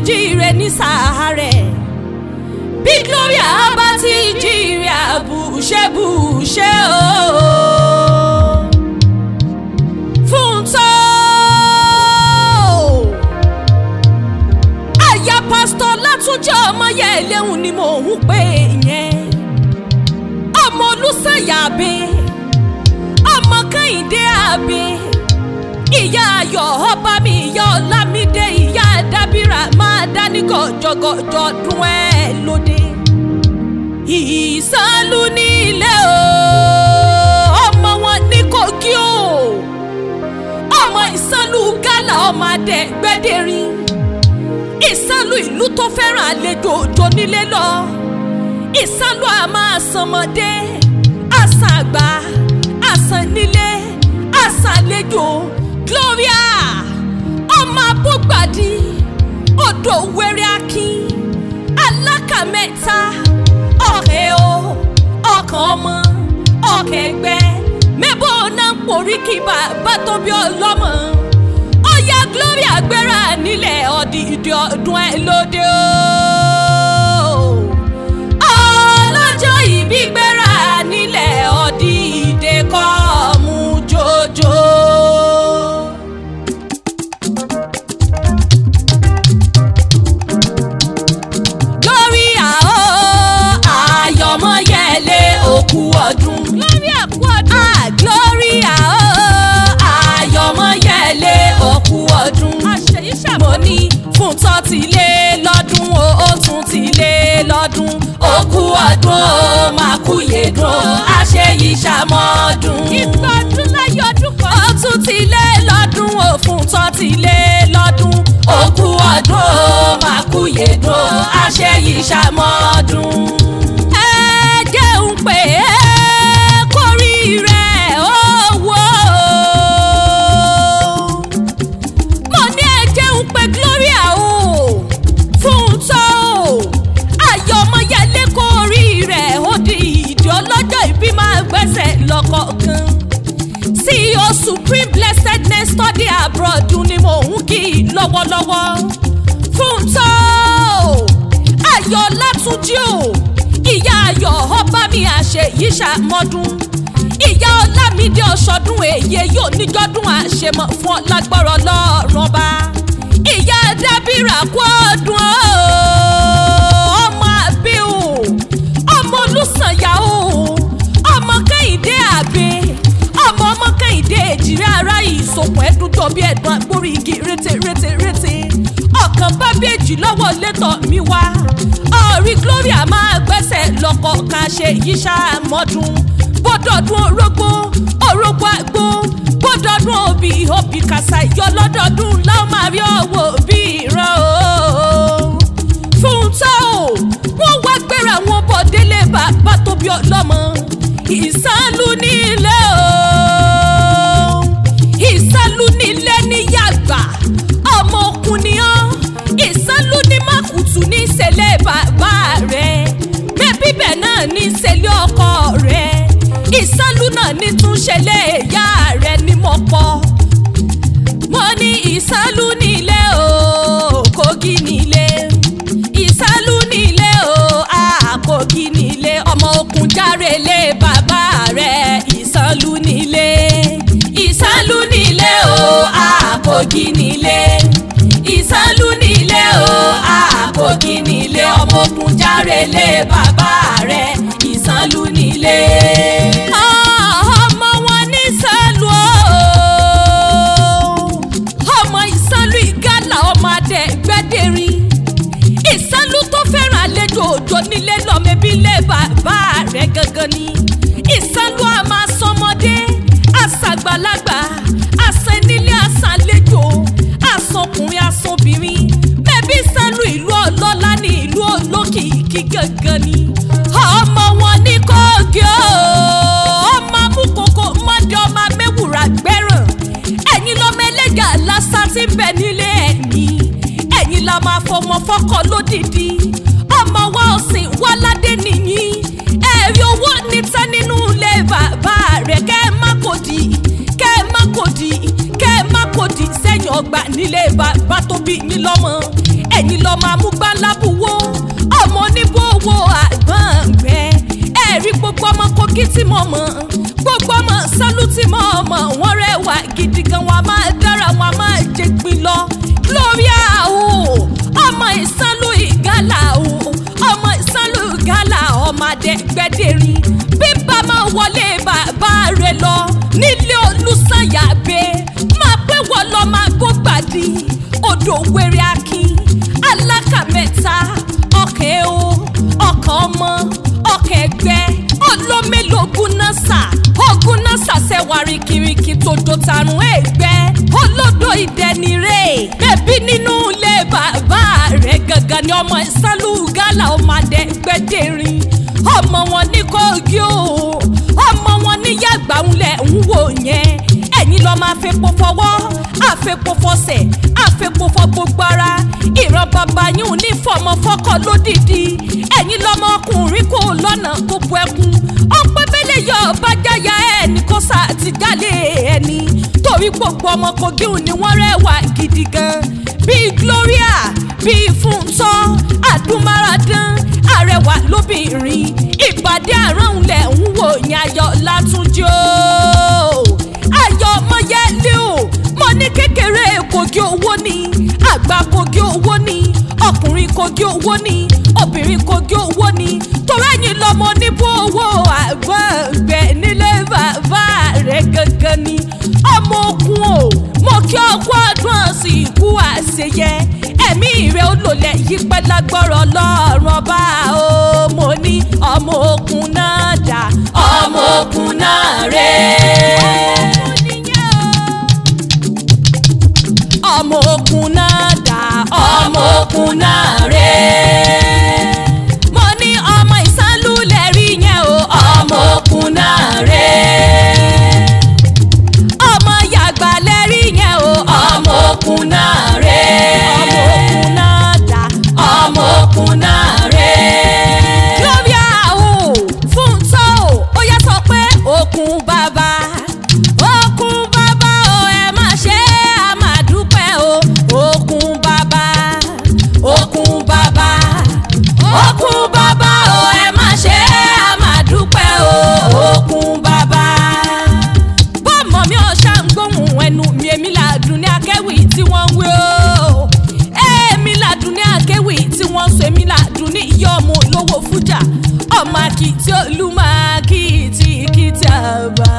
jíire ní sàárẹ̀, bí Gloria bá ti jíire àbùṣebùṣe o. Fúntọ́ àyà pásítọ̀ Látúnjí Ọmọyẹlẹ́hùn ni mò ń pè yẹn, ọmọ Olùsànyà àbẹ, ọmọ Kẹ́hìndé àbẹ, ìyá Ayọ̀ ọba mi, ìyá Ọlámídé, ìyá Dábìrà máa dání gọ̀jọ̀gọ̀jọ̀ dún ẹ̀ lóde. Ìsàlù ní ilé o, ọmọ wọn ní Kogi o, ọmọ Ìsàlù gálà, ọmọ adẹ gbẹdẹrin, Ìsàlù ìlú tó fẹ́ràn àlejò òjò nílé lọ. Ìsàlù a máa sànmọ́dé, àsàn àgbà, àsàn nílé, àsàn àlejò. Gloria ọmọ abógbàdì, odò wẹrẹ akin, alákàmẹ́ta, ọ̀kẹ́ o, ọkàn ọmọ, ọ̀kẹ́ ẹgbẹ́ mẹ́bọ̀ náà ń porí kí bàbá tó bí ọlọ́mọ. Ọ̀yà Gloria gbéra nílẹ̀ ọ̀dìdì ọdún ẹ̀ lóde o. Ọlọ́jọ́ ìbí gbéra nílẹ̀ ọ̀dìdì kọ́ mú jòjò. Gloria o, Ayọ̀mọ́yẹlé òkú ọdún. Gloria kú ọdún. Ah, Gloria o, Ayọ̀mọ́yẹlé òkú ọdún. Mo ní fún tọ́ ti lé lọ́dún o, ó tún ti lé lọ́dún. Òkú ọdún o, máa kú yèdùn o, àṣeyìí ṣàmọ́dún. Ìgbà ọdún láyé ọdún kan. Ó tún ti lé lọ́dún o, fún tọ́ ti lé lọ́dún. Òkú ọdún o, máa kú yèdùn o, àṣeyìí ṣàmọ́dún. Ẹ jẹun pé kórìí rẹ̀ ó wò ó. Mo ní ẹ jẹun pé Gloria o, Fúntọ́ o, Ayọ̀mọ́yẹlé kó orí rẹ̀ ó di ìdí ọlọ́jọ́ ìbí máa gbẹ́sẹ̀ lọ́kọ̀ọ̀kan. CEO Supreme Blessedness Study Abroad ni mò ń kí lọ́wọ́lọ́wọ́. Fúntọ́ o, Ayọ̀ Látúnjí o, ìyá Ayọ̀ ọba mi àṣeyìí ṣàmọ́dún, ìyá Ọlámídé ọ̀ṣọ́dún èyí yóò níjọ́dún àṣemọ̀ fún ọ lágbọ́rọ̀ lọ́rùn ọba. Ìyá Dábìrà kú ọdún o, ọmọ àbí o, ọmọ Olùsànyà o, ọmọ Kẹ́hìndé àbí, ọmọ ọmọ Kẹ́hìndé èjìrẹ́ ara ìsopọ̀ ẹ̀dùn jọ bí ẹ̀dùn àgbórí igi rété rété rété, ọ̀kan bá bèjì lọ́wọ́ létọ̀ mi wá. Ọ̀rí Gloria máa gbẹ́sẹ̀ lọ́kọ̀ ká ṣe yìí ṣàmọ́dún, bọ́dọ̀dún orógbó orógbó àgbo, bọ́dọ̀dún òbí òbí kàṣà ìyọ lọ́dọọdún láwọn máa rí ọwọ́ bí ìran o. Fúntọ́ o, wọ́n wá gbéra wọn bọ̀ délé bàbá tó bí ọlọ́mọ. Ìsàlù nílé o, Ìsàlù nílé ní yàgbà, ọmọ òkun ni ọ́. Ìsàlù ní mákùtù ní ìṣẹ̀lẹ̀ bàbá rẹ̀, mẹ́bí bẹ́ẹ̀ náà ní ìṣẹ̀lẹ̀ ọkọ rẹ̀, Ìsàlù náà ní túnṣẹlẹ̀ ìyá rẹ̀ ní mọ̀pọ̀. Mo ní Ìsàlù nílé o, Kogi nílé, Ìsàlù nílé o, a Kogi nílé, ọmọ òkun járe lé bàbá rẹ̀. Ìsàlù nílé, Ìsàlù nílé o, a Kogi nílé, Ìsàlù nílé o, a Kogi nílé, ọmọ òkun járe lé bàbá rẹ̀. Ìsàlù nílé. Ọmọ wọn ní Ìsàlù o, ọmọ Ìsàlù ìgálà, ọmọ adẹ gbẹdẹrin, Ìsàlù tó fẹ́ràn àlejò òjò nílé lọ́mẹbí lé bàbá rẹ̀ gangan ni. Ìsàlù a máa sọmọdé, àṣàgbàlagbà, àṣà nílé, àṣà àlejò, àṣọkùnrin, àṣọbìnrin. Bẹ́ẹ̀bí Ìsàlù ìlú ọlọ́lá ní ìlú olókìkí gangan ni. Ọmọ wọn ní Kogi o, ọmọ amúkòkò mọ́dé, ọmọ amẹ́wùrà gbẹ́ràn. Ẹ̀yin lọ́mọ ẹlẹ́gà lásán tí ń bẹ nílé ẹ̀yìn, ẹ̀yin la máa fọmọ fọ́kọ lódìdí. Ọmọ wa ọ̀sìn wáládé nìyí, ẹ̀rí owó níta nínú ilé bàbá rẹ̀. Kẹ́ ẹ má kò dì, kẹ́ ẹ má kò dì, kẹ́ ẹ má kò dì sẹ́yìn ọgbà nílé bàbá tó bí yín lọ́mọ. Ẹ̀yin lọ máa mú gbálábùwò, ọmọ oníbòwò àgbọ̀ngbẹ. Ẹ̀rí gbogbo ọmọ Kogi tí mo mọ̀, gbogbo ọmọ Sálú tí mo mọ̀, wọ́n rẹwà gidi gan, wọn a máa dára, wọn a máa jẹgbin lọ. Gloria o, ọmọ Ìsánlú Ìgálà o, ọmọ Ìsánlú Ìgálà, ọmọ Adẹ́gbẹ́dẹ́rin. Bíbá máa wọlé bàbá rẹ lọ nílé Olùsànyàbẹ, máa pé wọ́n lọ máa kó gbàdí odò wẹ̀rẹ̀ akin alákàmẹ́ta ọkẹ́ o, ọkàn ọmọ ọkẹ́ ẹgbẹ́ olómélògún náà sà ogun náà sàṣẹwárí kiriki tòdò tàrún ẹgbẹ́ olódò ìdẹnirè bẹbí nínú ilé bàbá rẹ̀ gangan ni ọmọ Ìsánlú Gálà, ọmọ Adẹ́gbẹ́dẹ́rin, ọmọ wọn ní Kogi o, ọmọ wọn ní yàgbà ńlẹ̀ ń wò yẹn. Ẹ̀yin lọ́ máa fepo fọwọ́, àfepo fọsẹ̀, àfepo fọ gbogbo ara. Ìran bàbá yín ò ní fọmọ fọkọ lódìdí. Ẹ̀yin lọmọkùnrin kò lọ́nà tó bu ẹkún ọpẹ́ bẹ́lẹ̀ yọ bájáyà ẹni kó sá ti jálè ẹni, torí gbogbo ọmọ Kogi ni wọ́n rẹwà gidi gan, bíi Gloria, bíi Fúntọ́ Àdúmáradán, arẹwà lóbìnrin. Ìpàdé àrùnlẹ̀ ń wò yín. Ayọ̀ Látúnjí o, Ayọ̀ Mọ́yẹ́lé o, mo ní kékeré Kogi owó ni, àgbà Kogi owó ni, ọkùnrin Kogi owó ni, obìnrin Kogi owó ni, torí ẹ̀yin lọ́mọ níbo owó àgbọ̀ngbẹ nílé bàbá rẹ̀ gangan ni ọmọ ogun o. Mo kí ọkọ ọdún àsìkò àṣeyẹ, ẹ̀mí rẹ̀ ó lòlẹ̀ yípẹ́ lágbọ́rọ̀ Ọlọ́run ọba o. Mo ní ọmọ ogun náà dà, ọmọ ogun náà rè, ọmọ ogun náà dà, ọmọ ogun náà rè. Mo ní ọmọ Ìsánlú lẹ́rí yẹn o, ọmọ ogun náà rè. Ọmọ Yàgbà lẹ́rí yẹn o, ọmọ ogun náà rè. Ọmọ ogun náà dà, ọmọ ogun náà rè. Gloria o, Fúntọ́ o, ó yá sọ pé okun bàbá, okun bàbá o, ẹ má ṣe é, a máa dúpẹ́ o. Okun bàbá, okun bàbá, okun bàbá o, ẹ má ṣe é, a máa dúpẹ́ o. Okun bàbá. Bọ́mọ mi ò ṣá ń gbóhùn ẹnu mi, èmi làdùn ní akéwì tí wọ́n ń wí o. Èmi làdùn ní akéwì tí wọ́n sọ, èmi làdùn ní ìyá ọmọ olówó fújà, ọmọ akitì olúmọ akitì kìtì àbá.